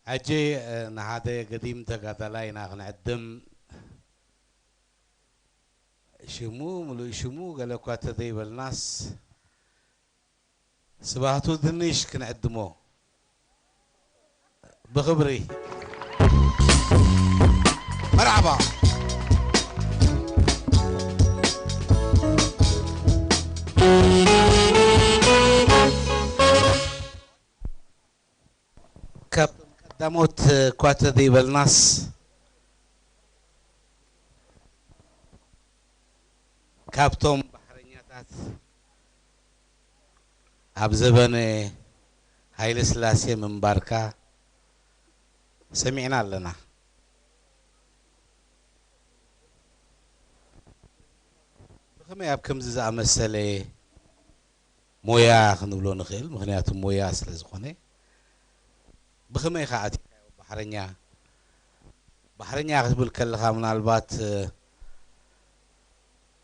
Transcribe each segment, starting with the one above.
ሕጂ፣ እ፣ ንሓደ ገዲም ተጋዳላይ ኢና ክንዕድም። ሽሙ፣ ምሉእ ሽሙ ገለ እኳ ተዘይበልናስ፣ ስባህቱ ድንሽ ክንዕድሞ ብኽብሪ። መርሓባ። ካብቶም ቀዳሞት እኳ ተዘይበልናስ፣ ካብቶም ባሕረኛታት ኣብ ዘበነ ሃይለ ስላሴ ምንባርካ ሰሚዕና ኣለና። ብኸመይ ኣብ ከምዚ ዝኣመሰለ ሞያ ክንብሎ ንኽእል? ምኽንያቱ ሞያ ስለ ዝኾነ። ብኸመይ ከ ኣቲኻዮ ባሕረኛ? ባሕረኛ ክትብል ከለኻ ምናልባት፣ እ፣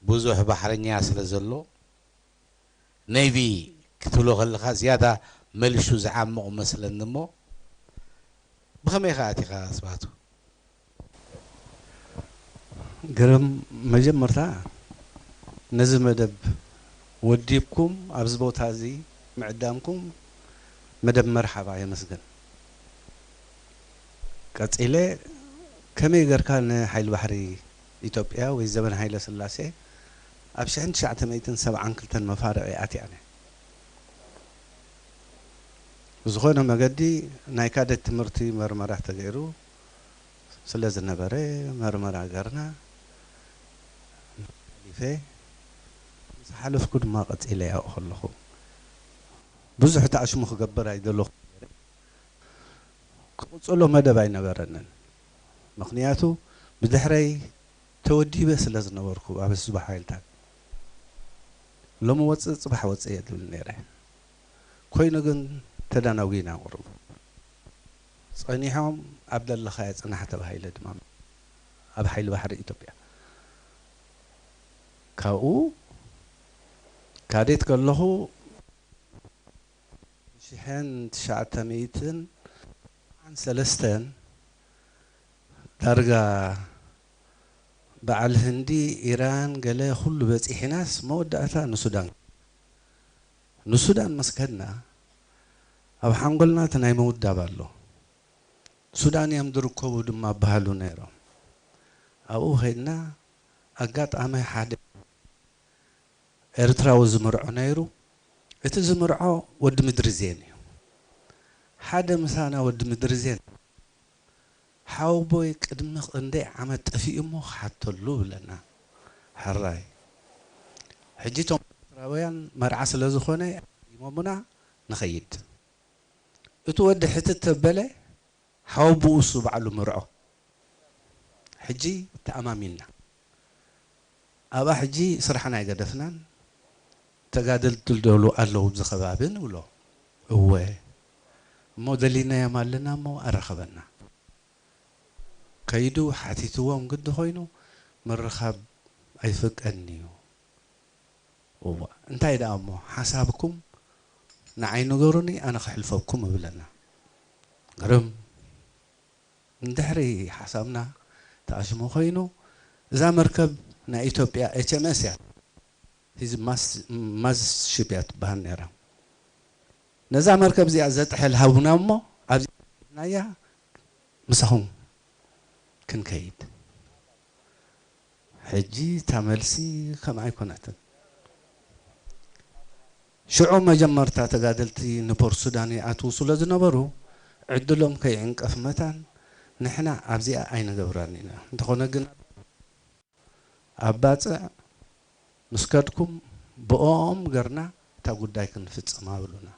ብዙሕ ባሕረኛ ስለ ዘሎ፣ ኔቪ ክትብሎ ከለኻ ዝያዳ መልሹ ዝዓምቕ መስለኒ እሞ፣ ብኸመይ ከ ኣቲኻ ስባቱ? ግርም፣ መጀመርታ ነዚ መደብ ወዲብኩም ኣብዚ ቦታ እዚ ምዕዳምኩም መደብ መርሓባ የመስግን። ቀጺለ ከመይ ጌርካ ንሓይሊ ባሕሪ ኢትዮጵያ ወይ ዘበን ሃይለ ስላሴ ኣብ ሽሕን ትሽዓተ ሚእትን ሰብዓን ክልተን መፋርቕ እየ ኣትያ ነይረ። ብዝኾነ መገዲ ናይ ካደት ትምህርቲ መርመራ ተገይሩ ስለ ዝነበረ መርመራ ገርና ሓሊፈ። ምስ ሓለፍኩ ድማ ቀጺለ ያው ከለኹ ብዙሕ ተኣሽሙ ክገብር ኣይደለኹ። ክቕጽሎ መደብ ኣይነበረንን። ምኽንያቱ ብድሕረይ ተወዲበ ስለ ዝነበርኩ ኣብ ህዝቢ ሓይልታት ሎሚ ወጽእ ጽባሕ ወጽእ እየ ዝብል ነይረ። ኮይኑ ግን ተዳናጒና ቁሩብ ጸኒሖም ኣብ ደለኻዮ ጽናሕ ተባሂለ ድማ ኣብ ሓይሊ ባሕሪ ኢትዮጵያ። ካብኡ ካዴት ከለኹ ሽሕን ትሽዓተ ሚእትን ሰለስተን ዳርጋ በዓል ህንዲ፣ ኢራን፣ ገለ ኩሉ በጺሕናስ መወዳእታ ንሱዳን። ንሱዳን ምስ ከድና ኣብ ሓንጎልና እቲ ናይ ምውዳብ ኣሎ። ሱዳን እዮም ዝርከቡ ድማ በሃሉ ነይሮም። ኣብኡ ከድና ኣጋጣሚ ሓደ ኤርትራዊ ዝምርዖ ነይሩ። እቲ ዝምርዖ ወዲ ምድሪ ዜን እዩ። ሓደ ምሳና ወዲ ምድሪ ዜን ሓወቦይ ቅድሚ ክንደይ ዓመት ጠፊኡ እሞ ክሓተሉ ብለና። ሕራይ። ሕጂ እቶም ኤርትራውያን መርዓ ስለ ዝኾነ ኣቐዲሞምና ንኸይድ። እቲ ወዲ ሕትት ተበለ፣ ሓወቦኡ እሱ ባዕሉ ምርዖ። ሕጂ ተኣማሚንና። ኣብኣ ሕጂ ስራሕና ኣይገደፍናን። ተጋደልቲ ደሉ ኣለዉ ኣብዚ ከባቢ ንብሎ። እወ። እሞ ደሊናዮም ኣለና እሞ ኣራኸበና። ከይዱ ሓቲትዎም ግዲ ኮይኑ ምርኻብ ኣይፍቀድን እዩ። እዋ፣ እንታይ ደኣ እሞ ሓሳብኩም ንዓይ ንገሩኒ፣ ኣነ ክሕልፈኩም እብለና። ግርም። እንድሕሪ ሓሳብና ተኣሽሙ ኮይኑ፣ እዛ መርከብ ናይ ኢትዮጵያ ኤች ኤም ኤስ እያ። ሂዚ ማስ-፣ ማዝ ሽፕ እያ ትበሃል ነይራ። ነዛ መርከብ እዚኣ ዘጥሕል ሃቡና እሞ፣ ኣብዚ ናያ ምሳኹም ክንከይድ። ሕጂ እታ መልሲ ከምኣ ኣይኮነትን። ሽዑ መጀመርታ ተጋደልቲ ንፖርት ሱዳን ይኣትዉ ስለ ዝነበሩ፣ ዕድሎም ከይዕንቀፍ መታን ንሕና ኣብዚኣ ኣይንገብራን ኢና። እንተኾነ ግን ኣብ ባጽዕ ምስ ከድኩም ብኦኦም ገርና እታ ጉዳይ ክንፍጽማ በሉና።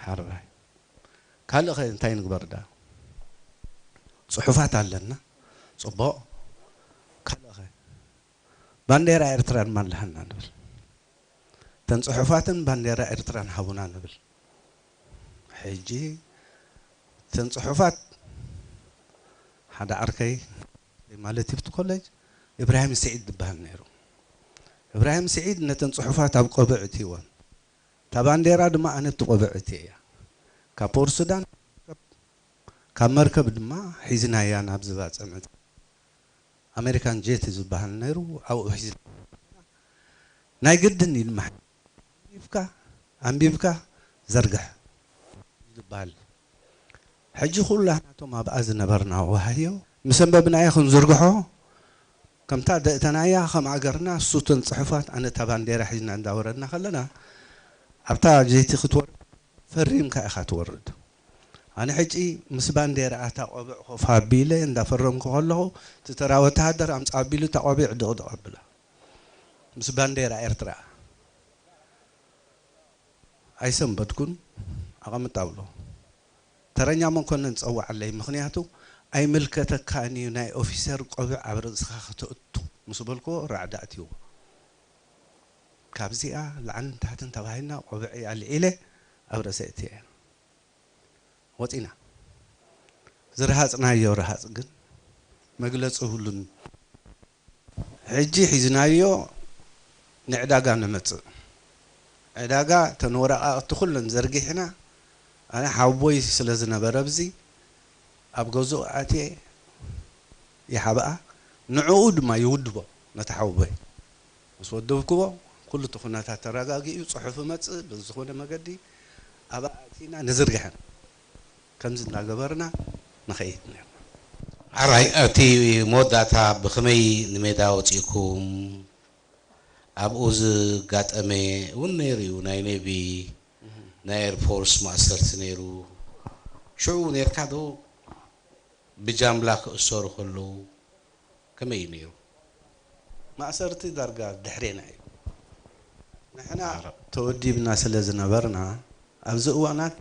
ሓራይ። ካልእ ኸ እንታይ ንግበር ደኣ? ጽሑፋት ኣለና። ጽቡቕ። ካልእ ኸ? ባንዴራ ኤርትራ ድማ ኣለሃና ንብል። እተን ጽሑፋትን ባንዴራ ኤርትራን ሃቡና ንብል። ሕጂ እተን ጽሑፋት ሓደ ዓርከይ ማለት ቲፍቲ ኮሌጅ ኢብራሂም ስዒድ ዝበሃል ነይሩ። ኢብራሂም ስዒድ ነተን ጽሑፋት ኣብ ቆብዕ እትይወን። እታ ባንዴራ ድማ ኣነ እቲ ቆብዕ እትየ እያ። ካብ ፖርት ሱዳን ካብ መርከብ ድማ ሒዝናያ ናብ ዝባጽዕ መጽ ኣሜሪካን ጀት ዝበሃል ነይሩ። ኣብኡ ሒዝ ናይ ግድን ኢልማ ኣንቢብካ ኣንቢብካ ዘርግሕ ዝበሃል። ሕጂ ኩላህና እቶም ኣብኣ ዝነበርና ወሃዮ ምስ ኣንበብናዮ ክንዝርግሖ ከምታ ደእተናያ ከም ኣገርና እሱተን ጽሑፋት ኣነ እታ ባንዴራ ሒዝና እንዳወረድና ከለና ኣብታ ጀይቲ ክትወርድ ፈሪምካ ኢኻ ትወርድ። ኣነ ሕጂ ምስ ባንዴራ እታ ቆብዕ ኮፍ ኣቢለ እንዳፈረምኩ ከለኹ እቲ ተራ ወተሃደር ኣምጻ ኣቢሉ እታ ቆቢዕ ድቕድቕ ኣብላ። ምስ ባንዴራ ኤርትራ ኣይሰንበድኩን። ኣቐምጥ ኣብሎ። ተረኛ መኮንን ጸውዓለይ፣ ምኽንያቱ ኣይምልከተካን እዩ ናይ ኦፊሰር ቆብዕ ኣብ ርእስኻ ከተእቱ ምስ በልክዎ ራዕዲ ኣትይዎ። ካብዚኣ ላዕልን ታሕትን ተባሂልና ቆብዐይ ኣልዒለ ኣብ ርእሰይ እትየ። ወጺና። ዝረሃጽናዮ ረሃጽ ግን መግለጺ የብሉን። ሕጂ ሒዝናዮ ንዕዳጋ ነመጽእ። ዕዳጋ እተን ወረቓቕቲ ኩለን ዘርጊሕና፣ ኣነ ሓወቦይ ስለ ዝነበረ ኣብዚ ኣብ ገዝኡ ኣትየ ይሓብኣ፣ ንዕኡ ድማ ይውድቦ ነቲ ሓወቦይ። ምስ ወደብክዎ ኩሉ እቲ ኩነታት ተረጋጊኡ፣ ጽሑፍ ይመጽእ፣ ብዝኾነ መገዲ ኣብኣ ኣቲና ንዝርግሐን። ከምዚ እናገበርና ንኸይድ ነርና። ኣራይ፣ እቲ መወዳእታ ብኸመይ ንሜዳ ወጺእኩም? ኣብኡ ዝጋጠመ እውን ነይሩ እዩ። ናይ ኔቪ፣ ናይ ኤርፎርስ ማእሰርቲ ነይሩ። ሽዑ ነርካ ዶ ብጃምላ ክእሰሩ ከለዉ ከመይ እዩ ነይሩ? ማእሰርቲ ዳርጋ ድሕሬና እዩ። ንሕና ተወዲብና ስለ ዝነበርና ኣብዚ እዋናት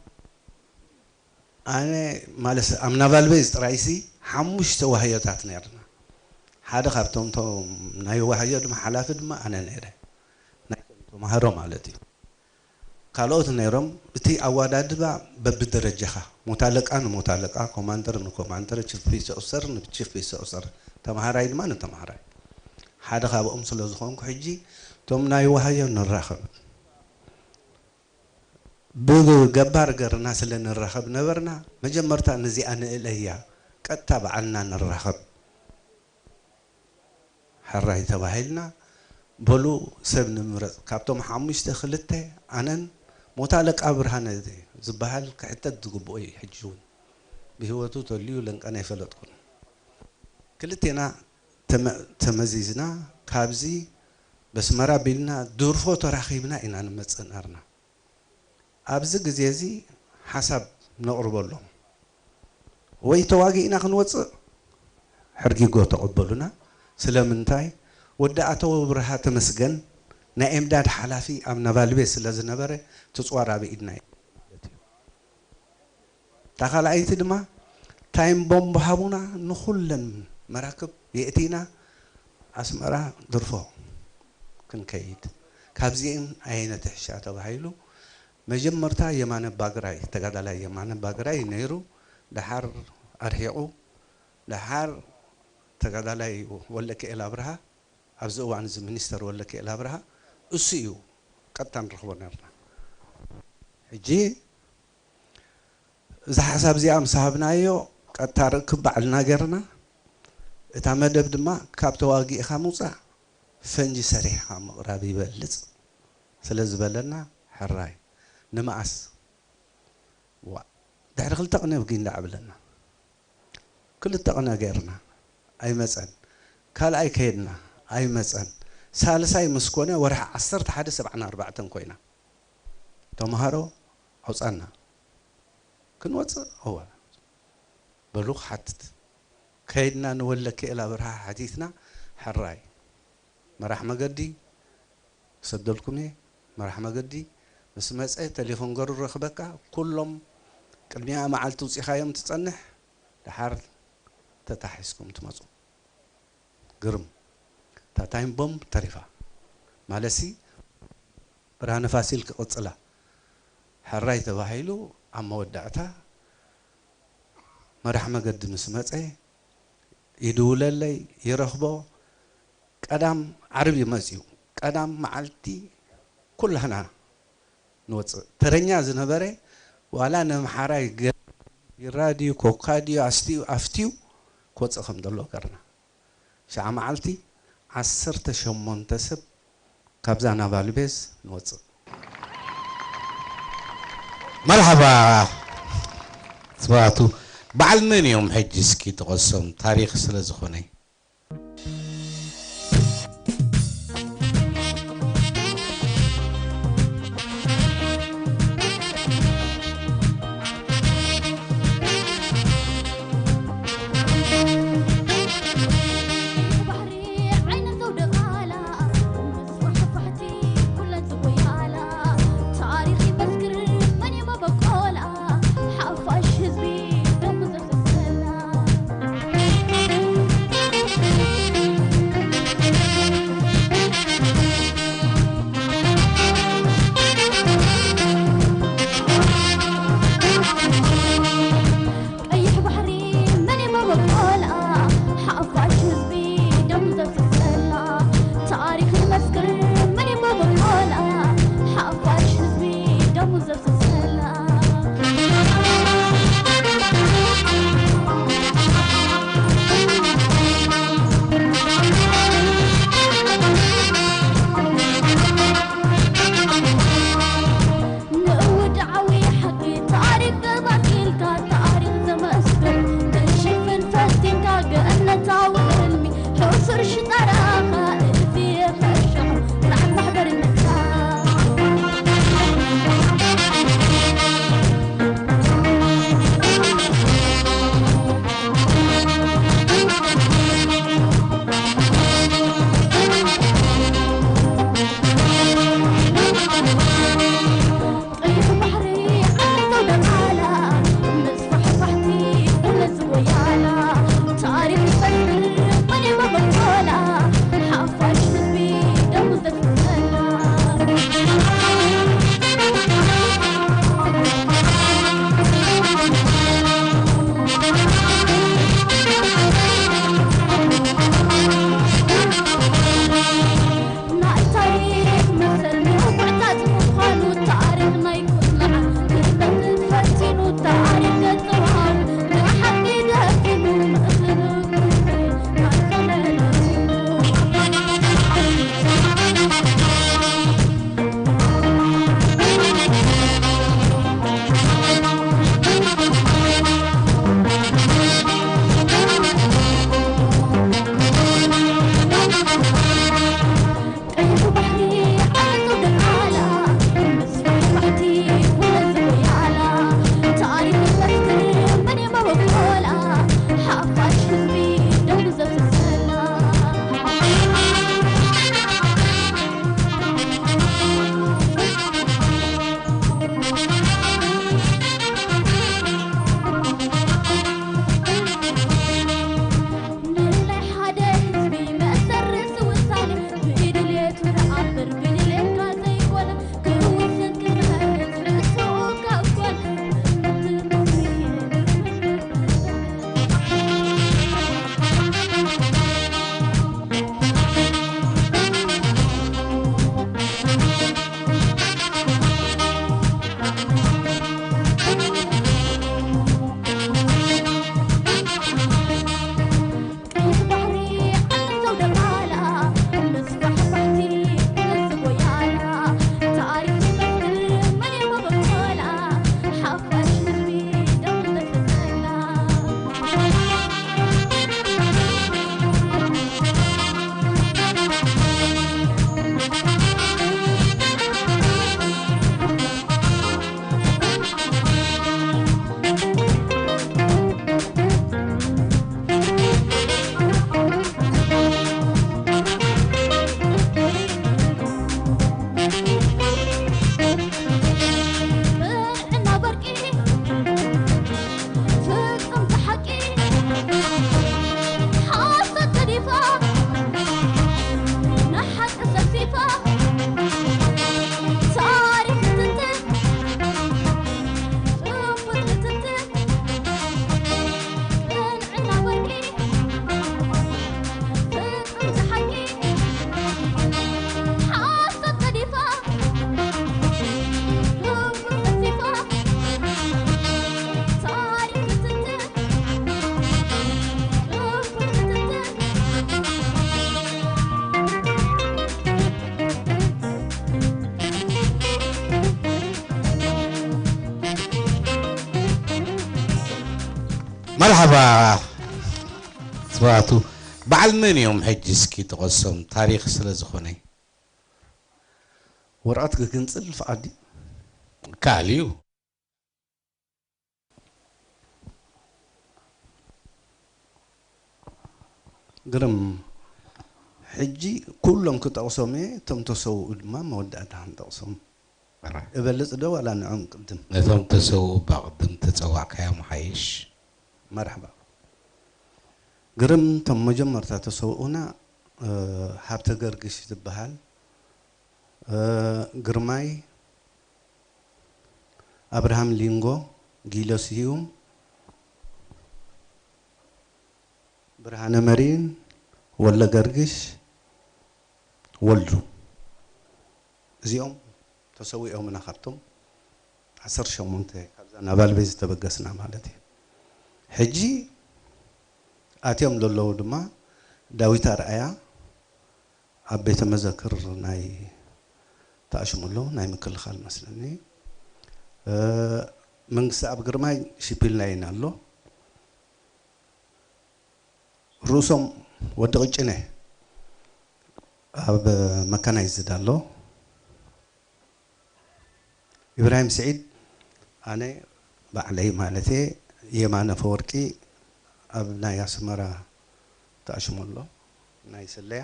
ኣነ ማለት ኣብ ናቫል ቤዝ ጥራይሲ ሓሙሽተ ዋህዮታት ነርና። ሓደ ካብቶም ቶም ናይ ዋህዮ ድማ ሓላፊ ድማ ኣነ ነይረ። ናይ ተምሃሮ ማለት እዩ። ካልኦት ነይሮም። እቲ ኣዋዳድባ በብደረጃኻ፣ ሞት ኣለቃ ንሞት ኣለቃ፣ ኮማንደር ንኮማንደር፣ ቺፍ ፒስ ኦፍሰር ንቺፍ ፒስ ኦፍሰር፣ ተምሃራይ ድማ ንተምሃራይ። ሓደ ካብኦም ስለ ዝኾንኩ ሕጂ እቶም ናይ ዋህዮ ንራኸብ። ብገባር ገርና ስለ ንራኸብ ነበርና፣ መጀመርታ ነዚኣ ንእለያ፣ ቀጥታ ባዕልና ንራኸብ። ሕራይ ተባሂልና፣ በሉ ሰብ ንምረጽ። ካብቶም ሓሙሽተ ክልተ ኣነን ሞት ኣለቃ ብርሃነ ዝበሃል ክሕተት ዝግብኦ እዩ። ሕጂ እውን ብህይወቱ ተልዩ ለንቀን ኣይፈለጥኩን። ክልቴና ተመ-፣ ተመዚዝና ካብዚ በስመራ ቢልና ድርፎ ተራኺብና ኢና ንመጽእ ነርና። ኣብዚ ግዜ እዚ ሓሳብ ነቕርበሎም። ወይ ተዋጊእና ክንወጽእ ሕርጊጎ ተቐበሉና። ስለምንታይ? ወዲ ኣቶ ኣብርሃ ተመስገን ናይ ኤምዳድ ሓላፊ ኣብ ናቫል ቤዝ ስለ ዝነበረ እቲ ጽዋር ኣብ ኢድና እዩ ማለት እዩ። እታ ካልኣይቲ ድማ ታይም ቦምብ ሃቡና፣ ንኹለን መራክብ የእቲና ኣስመራ ድርፎ ክንከይድ። ካብዚኤን ኣየነ ትሕሻ ተባሂሉ መጀመርታ የማነ ባግራይ፣ ተጋዳላይ የማነ ባግራይ ነይሩ። ደሓር ኣርሒቑ። ደሓር ተጋዳላይ ወልደኪኤል ኣብርሃ፣ ኣብዚ እዋን እዚ ሚኒስተር ወልደኪኤል ኣብርሃ እሱ እዩ ቀጥታ ንረኽቦ ነርና። ሕጂ እዛ ሓሳብ እዚኣ ምስ ሃብናዮ ቀጥታ ርክብ ባዕልና ገርና። እታ መደብ ድማ ካብ ተዋጊእኻ ምውጻእ ፈንጂ ሰሪሕኻ ምቕራብ ይበልጽ ስለ ዝበለና ሕራይ ንምኣስ። ዋ፣ ድሕሪ ክልተ ቅነ ብጊንዳ ዓብለና። ክልተ ቅነ ገርና ኣይመጸን። ካልኣይ ከየድና ኣይመጸን። ሳልሳይ ምስ ኮነ ወርሒ ዓሰርተ ሓደ ሰብዓን ኣርባዕተን ኮይና። ተምሃሮ ኣውጻና። ክንወጽእ? እወ። በሉ ክሓትት። ከይድና ንወልደኪኤል ኣብርሃ ሓቲትና፣ ሕራይ። መራሕ መገዲ ክሰደልኩም እየ። መራሕ መገዲ ምስ መጸ ተሌፎን ገሩ ረኽበካ። ኩሎም ቅድሚኣ መዓልቲ ውጺኻዮም ትጸንሕ፣ ደሓር ተታሒዝኩም ትመጹ። ግርም። እታ ታይም ቦምብ ተሪፋ። ማለትሲ ብርሃነ ፋሲል ክቕጽላ። ሕራይ ተባሂሉ ኣብ መወዳእታ መራሕ መገዲ ምስ መጸ ይድውለለይ፣ ይረኽቦ። ቀዳም ዓርቢ መጺኡ። ቀዳም መዓልቲ ኩላህና ንወጽእ። ተረኛ ዝነበረ ዋላ ነምሓራይ ገ-፣ ቢራ ድዩ ኮካ ድዩ ኣስትዩ ኣፍትዩ ክወፅእ ከም ዘሎ ገርና። ሽዓ መዓልቲ ዓሰርተ ሸሞንተ ሰብ ካብዛ ናቫል ቤዝ ንወፅእ። መርሓባ ስብሃቱ። በዓል መን እዮም ሕጂ እስኪ ጥቐሶም፣ ታሪኽ ስለ ዝኾነ። መርሓባ ስብሃቱ። በዓል መን እዮም ሕጂ እስኪ ጥቐሶም፣ ታሪኽ ስለ ዝኾነ። ወረቐት ክግንጽል ፍቓድ ድዩ? ይከኣል እዩ። ግርም። ሕጂ ኩሎም ክጠቕሶም እየ፣ እቶም ተሰውኡ ድማ መወዳእታ ክንጠቕሶም። እበልጽ ዶ ዋላ ንዕኦም ቅድም? ነቶም ተሰውኡ እባ ቅድም ተጸዋዕካዮም ሓይሽ። መርሓባ። ግርም፣ እቶም መጀመርታ ተሰውኡና፣ እ፣ ሃብተ ገርግሽ ዝበሃል፣ እ፣ ግርማይ፣ ኣብርሃም ሊንጎ፣ ጊሎ ስዩም፣ ብርሃነ መሪን፣ ወለ ገርግሽ፣ ወልዱ። እዚኦም ተሰዊኦምና፣ ካብቶም ዓሰርተ ሸሞንተ ካብዛ ናብ ኣልቤ ዝተበገስና ማለት እዩ። ሕጂ ኣትዮም ዘለዉ ድማ ዳዊት ኣርኣያ ኣብ ቤተ መዘክር ናይ ተኣሽሙ ኣለዉ፣ ናይ ምክልኻል መስለኒ። እ፣ መንግስቲ ኣብ ግርማይ ሽፒል ናይን ኣሎ። ርእሶም ወዲ ቅጭነ ኣብ መካናይዝድ ኣሎ። ኢብራሂም ስዒድ፣ ኣነ ባዕለይ ማለቴ፣ የማነ ፈወርቂ ኣብ ናይ ኣስመራ ተኣሽሙ ኣሎ፣ ናይ ስለያ።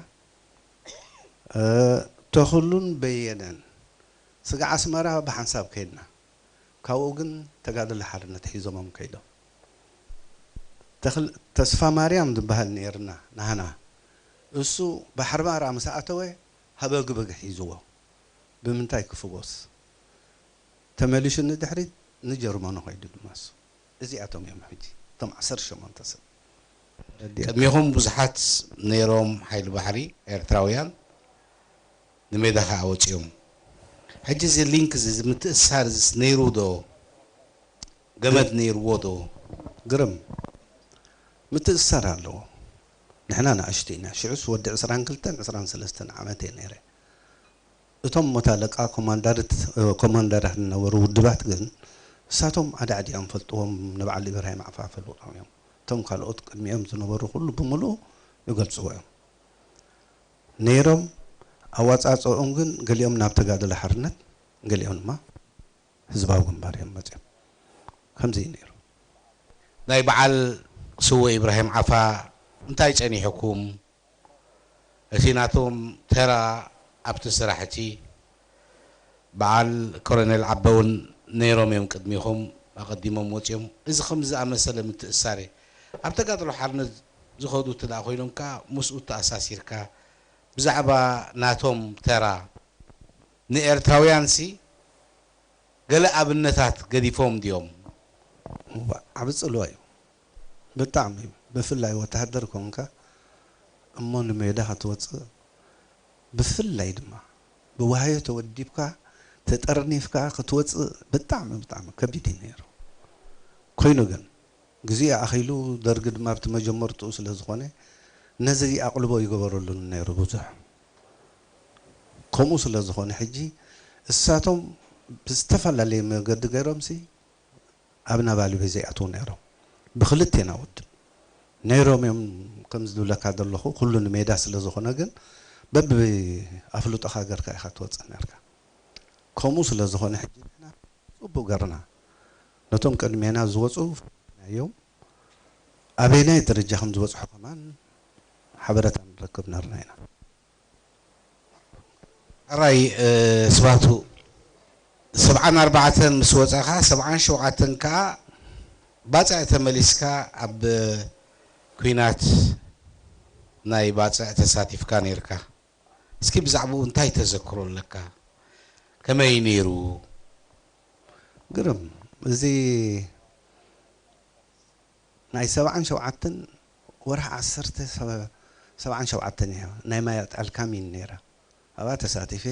እ፣ ተኽሉን በየነን ስጋዕ ኣስመራ ብሓንሳብ ከይድና። ካብኡ ግን ተጋደሎ ሓርነት ሒዞሞም ከይዶም። ተኽል-፣ ተስፋ ማርያም ዝበሃል ነይርና ናህና። እሱ ባሕሪ ማራ ምስ ኣተወ ሃበግበግ ሒዝዎ። ብምንታይ ክፍወስ? ተመሊሹ ንድሕሪት ንጀርመኖ ከይዱ ድማ እሱ። እዚኣቶም እዮም ሕጂ እቶም ዓሰርተ ሸሞንተ ሰብ። ረዲኦም። ቅድሚኹም ብዙሓት ነይሮም ሓይሊ ባሕሪ ኤርትራውያን ንሜዳ ኸኣ ወጺኦም። ሕጂ እዚ ሊንክ እዚ፣ እዚ ምትእስሳር እዚስ ነይሩ ዶ? ገመድ ነይርዎ ዶ? ግርም። ምትእስሳር ኣለዎ። ንሕና ንኣሽቱ ኢና። ሽዑስ ወዲ ዕስራን ክልተን ዕስራን ሰለስተን ዓመት እየ ነይረ። እቶም ሞት ኣለቃ ኮማንዳርት-፣ ኮማንደራት ዝነበሩ ውድባት ግን፣ እሳቶም ኣዳዕዲዖም ፈልጥዎም፣ ንበዓል ኢብራሂም ዓፋ ፈልጥዎም እዮም። እቶም ካልኦት ቅድሚኦም ዝነበሩ ኩሉ ብምሉኡ ይገልጽዎ እዮም። ነይሮም፣ ኣዋጻጽኦም ግን ገሊኦም ናብ ተጋድሎ ሓርነት፣ ገሊኦም ድማ ህዝባዊ ግንባር እዮም መጺኦም። ከምዚ እዩ ነይሩ። ናይ በዓል ስዉእ ኢብራሂም ዓፋ እንታይ ጸኒሑኩም? እቲ ናቶም ተራ ኣብቲ ስራሕ እቲ በዓል ኮሎኔል ዓበ እውን ነይሮም እዮም ቅድሚኹም ኣቐዲሞም ወጺኦም። እዚ ከምዚ ዝኣመሰለ ምትእሳር ኣብ ተጋድሎ ሓርነት ዝኸዱ እንተ ደኣ ኮይኖም ከኣ ምስኡ ተኣሳሲርካ ብዛዕባ ናቶም ተራ ንኤርትራውያንሲ ገለ ኣብነታት ገዲፎም ድዮም? እዋ፣ ዓቢ ጽልዋ እዩ። ብጣዕሚ እዩ። ብፍላይ ወተሃደር ኮንካ እሞ ንሜዳ ክትወጽእ፣ ብፍላይ ድማ ብዋህዮ ተወዲብካ፣ ተጠርኒፍካ ክትወጽእ ብጣዕሚ፣ ብጣዕሚ ከቢድ እዩ ነይሩ። ኮይኑ ግን፣ ግዜኡ ኣኺሉ፣ ደርጊ ድማ ኣብቲ መጀመርትኡ ስለ ዝኾነ፣ ነዚ ኣቕልቦ ይገበረሉን ነይሩ ብዙሕ። ከምኡ ስለ ዝኾነ፣ ሕጂ እሳቶም ብዝተፈላለየ መገዲ ገይሮምሲ ኣብ ናብ ኣልቤ ዘይኣትዉ ነይሮም። ብክልቴና ውድብ ነይሮም እዮም፣ ከም ዝብለካ ዘለኹ፣ ኩሉ ንሜዳ ስለ ዝኾነ፣ ግን በብኣፍልጦኻ ገርካ ኢኻ ትወጽእ ነርካ። ከምኡ ስለ ዝኾነ፣ ሕጂ ንሕና ጽቡቕ ገርና ነቶም ቅድሜና ዝወጹ ፈሊጥናዮም። ኣበየናይ ደረጃ ከም ዝበጽሑ ከማን ሓበሬታ ንረክብ ነርና ኢና። ሕራይ፣ እ፣ ስባቱ ሰብዓን ኣርባዕተን ምስ ወጻኻ፣ ሰብዓን ሸውዓተን ከኣ ባጽዕ ተመሊስካ ኣብ ኲናት ናይ ባጽዕ ተሳቲፍካ ነይርካ። እስኪ ብዛዕባኡ እንታይ ተዘክሮ ኣለካ? ከመይ ነይሩ? ግርም፣ እዚ ናይ ሰብዓን ሸውዓተን ወርሒ ዓሰርተ ሰበ-፣ ሰብዓን ሸውዓተን እያ። ናይ ማያጣል ካሚን ነይራ። ኣብኣ ተሳቲፈ፣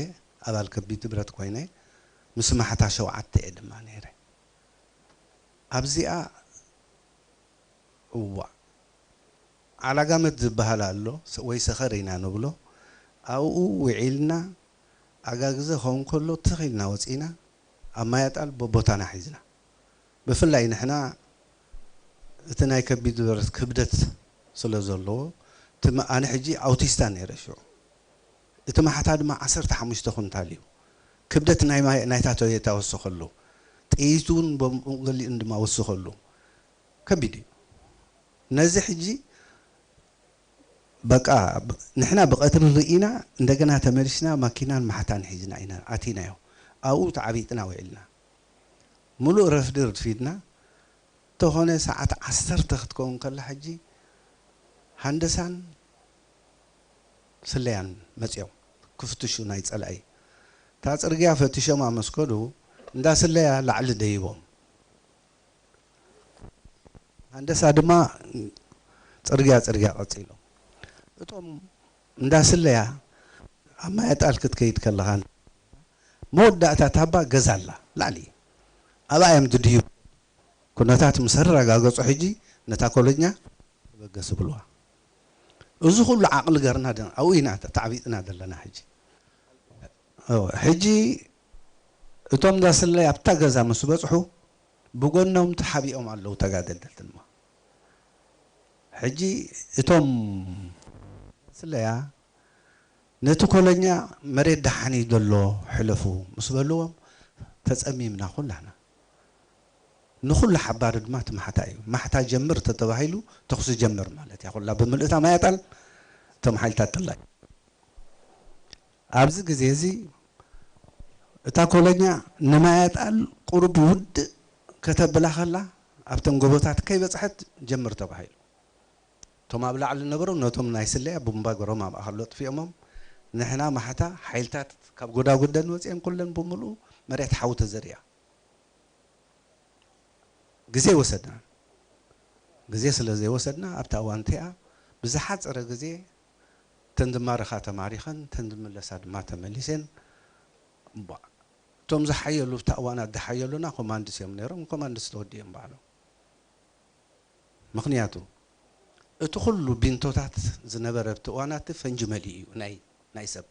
ኣባል ከቢድ ብረት ኮይነ፣ ምስ ማሕታ ሸውዓተ እየ ድማ ነይረ። ኣብዚኣ፣ እዋእ፣ ዓላጋመት ዝበሃል ኣሎ፣ ሰ-፣ ወይ ሰኸር ኢና ንብሎ። ኣብኡ ውዒልና፣ ኣጋግዘ ክኸውን ከሎ ትኽ ኢልና ወጺና፣ ኣብ ማያጣል ቦቦታና ሒዝና። ብፍላይ ንሕና እቲ ናይ ከቢድ ብረት ክብደት ስለ ዘለዎ፣ እቲ መ-፣ ኣነ ሕጂ ኣውቲስታ ነይረ ሽዑ። እቲ ማሕታ ድማ ዓሰርተ ሓሙሽተ ኩንታል እዩ። ክብደት ናይ ማይ-፣ ናይታ ቶዮታ ወሰኸሉ። ጥይት እውን ቦምብን ገሊኡን ድማ ወሰኸሉ። ከቢድ እዩ። ነዚ ሕጂ በቃ ብ-፣ ንሕና ብቐትሪ ርኢና፣ እንደገና ተመሊስና ማኪናን ማሕታን ሒዝና ኢና ኣቲናዮ። ኣብኡ ተዓቢጥና ውዒልና። ሙሉእ ረፍዲ ርፊድና፣ እንተኾነ ሰዓት ዓሰርተ ክትከውን ከላ ሕጂ ሃንደሳን ስለያን መጺኦም ክፍትሹ ናይ ጸላኢ። እታ ጽርግያ ፈቲሾም ኣብ መስከዱ፣ እንዳ ስለያ ላዕሊ ደይቦም። ሃንደሳ ድማ ጽርግያ ጽርግያ ቀጺሎም። እቶም እንዳ ስለያ ኣብ ማያጣል ክትከይድ ከለኻ መወዳእታ ታባ ገዛ ኣላ ላዕሊ። ኣብኣ እዮም ድድዩ። ኩነታት ምስ ኣረጋገጹ ሕጂ ነታ ኮለኛ ተበገስ ብልዋ። እዚ ኩሉ ዓቕሊ ገርና ደ-፣ ኣብኡ ኢና ተዓቢጥና ዘለና ሕጂ። እወ፣ ሕጂ እቶም እንዳ ስለያ ኣብታ ገዛ ምስ በጽሑ ብጎኖም ተሓቢኦም ኣለዉ ተጋደልቲ ድማ። ሕጂ እቶም ስለያ ነቲ ኮለኛ መሬት ደሓን እዩ ዘሎ ሕለፉ ምስ በልዎም ተጸሚምና ኩላና። ንኹሉ ሓባሪ ድማ እቲ ማሕታ እዩ። ማሕታ ጀምር ተተባሂሉ ተኹሲ ጀምር ማለት እያ። ኩላ ብምልእታ ማያጣል እቶም ሓይልታት ጥላይ። ኣብዚ ግዜ እዚ እታ ኮለኛ ንማያጣል ቁሩብ ውድእ ከተብላ ከላ ኣብተን ጎቦታት ከይበጽሐት ጀምር ተባሂሉ። እቶም ኣብ ላዕሊ ነበሩ ነቶም ናይ ስለያ ቡምባ ገሮም ኣብ ኣኸሎ ኣጥፊኦሞም። ንሕና ማሕታ ሓይልታት ካብ ጎዳጉደን ወጺኤን ኩለን ብምሉኡ መሬት ሓዊ ተዘሪኣ። ግዜ ወሰድና። ግዜ ስለ ዘይወሰድና ኣብታ እዋን እቲኣ ብዝሓጸረ ግዜ እተን ዝማረኻ ተማሪኸን፣ እተን ዝምለሳ ድማ ተመሊሰን። እምቧ፣ እቶም ዝሓየሉ፣ ኣብታ እዋናት ዝሓየሉና ኮማንድስ እዮም ነይሮም። ኮማንድስ ተወዲኦም ባዕሎም። ምኽንያቱ እቲ ኩሉ ቢንቶታት ዝነበረ ኣብቲ እዋናት ፈንጂ መሊኡ እዩ ናይ፣ ናይ ሰብ።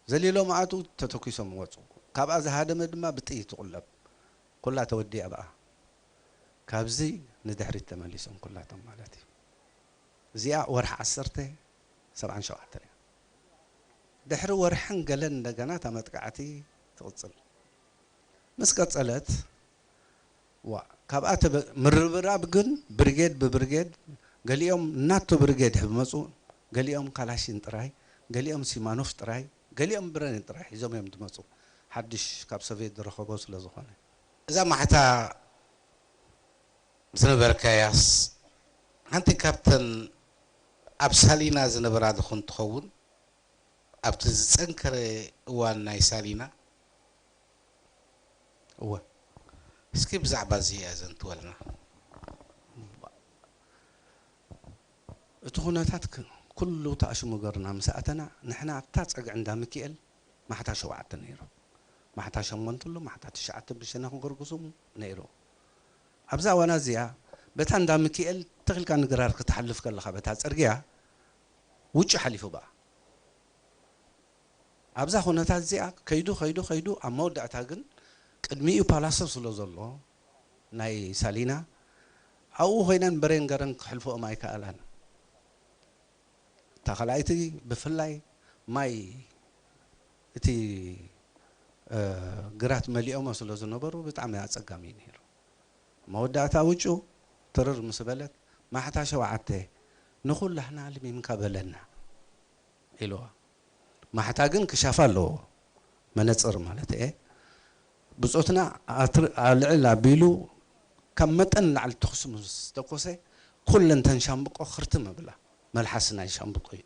ዘሊሎም ኣቱ ተተኪሶም ወጹ። ካብኣ ዝሃደመ ድማ ብጥይት ትቑለብ። ኩላ ተወዲኣ ብኣ። ካብዚ ንድሕሪት ተመሊሶም ኩላቶም ማለት እዩ። እዚኣ ወርሒ ዓሰርተ ሰብዓን ሸውዓተን እያ። ድሕሪ ወርሕን ገለን እንደገና እታ መጥቃዕቲ ትቕጽል። ምስ ቀጸለት፣ ዋ፣ ካብኣ ተበ-፣ ምርብራብ ግን ብርጌድ ብብርጌድ፣ ገሊኦም ናቶ ብርጌድ ይመጹ፣ ገሊኦም ካላሽን ጥራይ፣ ገሊኦም ሲማኖፍ ጥራይ፣ ገሊኦም ብረን ጥራይ ሒዞም እዮም ዝመጹ። ሓድሽ ካብ ሶቪየት ዝረኸቦ ስለ ዝኾነ። እዛ ማሕታ ዝነበርካያስ ሓንቲ ካብተን ኣብ ሳሊና ዝነበራ ዶ ትኸውን? ኣብቲ ዝጸንከረ እዋን ናይ ሳሊና? እወ። እስኪ ብዛዕባ እዚ ኣዘንትወልና። እቲ ኩነታት ክ-፣ ኩሉ ተኣሽሙ ገርና ምስ ኣተና፣ ንሕና ኣብታ ጸግዒ እንዳ ሚኪኤል ማሕታ ሸውዓተ ነይሩ። ማሕታ ሸሞንተ ኣሎ፣ ማሕታ ትሽዓተ ብሸነኽ ገርጉሱም ነይሩ። ኣብዛ እዋና እዚኣ፣ በታ እንዳ ሚኪኤል ተኺልካ ንግራር ክትሓልፍ ከለኻ፣ በታ ጽርግያ ውጩ ሓሊፉ በኣ። ኣብዛ ኩነታት እዚኣ ከይዱ፣ ከይዱ፣ ከይዱ፣ ኣብ መወዳእታ ግን ቅድሚኡ ፓላሶ ስለ ዘሎ፣ ናይ ሳሊና፣ ኣብኡ ኮይነን በሬን ገረን ክሕልፍኦም ኣይከኣላን። እታ ካልኣይቲ ብፍላይ ማይ እቲ፣ እ፣ ግራት መሊኦሞ ስለ ዝነበሩ ብጣዕሚ ኣጸጋሚ እዩ ነይሩ። መወዳእታ ውጩ ትርር ምስ በለት፣ "ማሕታ ሸውዓተ ንኹላህና ልሚምካ በለና" ኢልዋ። ማሕታ ግን ክሻፋ ኣለዎ፣ መነጽር ማለት እየ። ብጾትና ኣትር-፣ ኣልዕል ኣቢሉ ካብ መጠን ንላዕሊ ተኹሲ ምስ ተኮሰ፣ ኩለን ተን ሻምብቆ ክርትም ኣብላ። መልሓስ ናይ ሻምብቆ እዩ።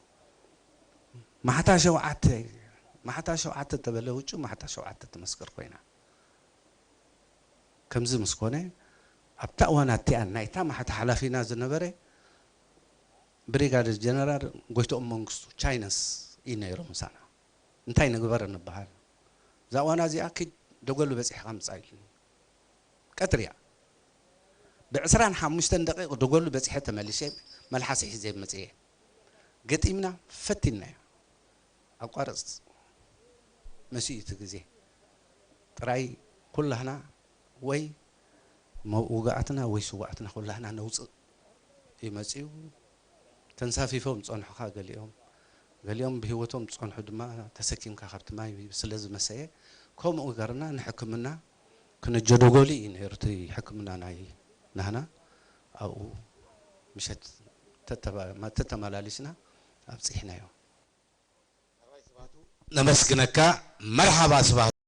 ማሕታ ሸውዓተ፣ ማሕታ ሸውዓተ ተበለ ውጩ፣ ማሕታ ሸውዓተ ትመስክር ኮይና። ከምዚ ምስ ኮነ፣ ኣብታ እዋን ኣቲኣ ናይታ ማሕታ ሓላፊና ዝነበረ ብሪጋደር ጀነራል ጎይትኦም መንግስቱ፣ ቻይነስ፣ እዩ ነይሩ ምሳና። እንታይ ንግበር እንበሃል? እዛ እዋና እዚኣ ኪድ ደጎሉ በጺሕካ ምጻእ ኢሉኒ። ቀትሪ እያ። ብዕስራን ሓሙሽተን ደቂቕ ደጎሉ በጺሐ ተመሊሰ፣ መልሓስ ሒዘ መጽየ። ገጢምና ፈቲንናዮ። ኣቋርጽ መሲኡ እቲ ግዜ። ጥራይ ኩላህና ወይ መውጋዕትና ወይ ስዋዕትና ኩላህና ነውፅእ ይመፅኡ። ተንሳፊፎም ዝፀንሑኻ ገሊኦም፣ ገሊኦም ብህይወቶም ዝፀንሑ ድማ ተሰኪምካ ካብቲ ማይ ስለ ዝመሰየ፣ ከምኡ ገርና ንሕክምና ክነጀደጎሉ እዩ ነይሩ። እቲ ሕክምና ናይ ናህና ኣብኡ ምሸት ተተባ-፣ ተተመላሊስና ኣብፂሕናዮ። ነመስግነካ። መርሓባ ስብሃት።